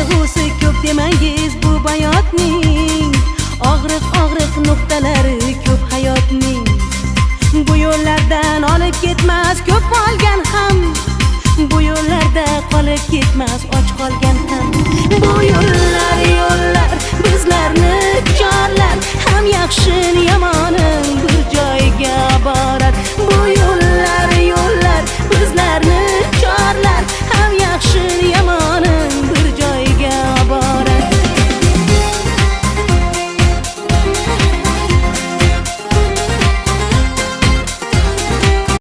Qayg'usi ko'p demangiz bu bayotning, og'riq og'riq nuqtalari ko'p hayotning. Bu yo'llardan olib ketmas ko'p olgan ham, bu yo'llarda qolib ketmas och qolgan.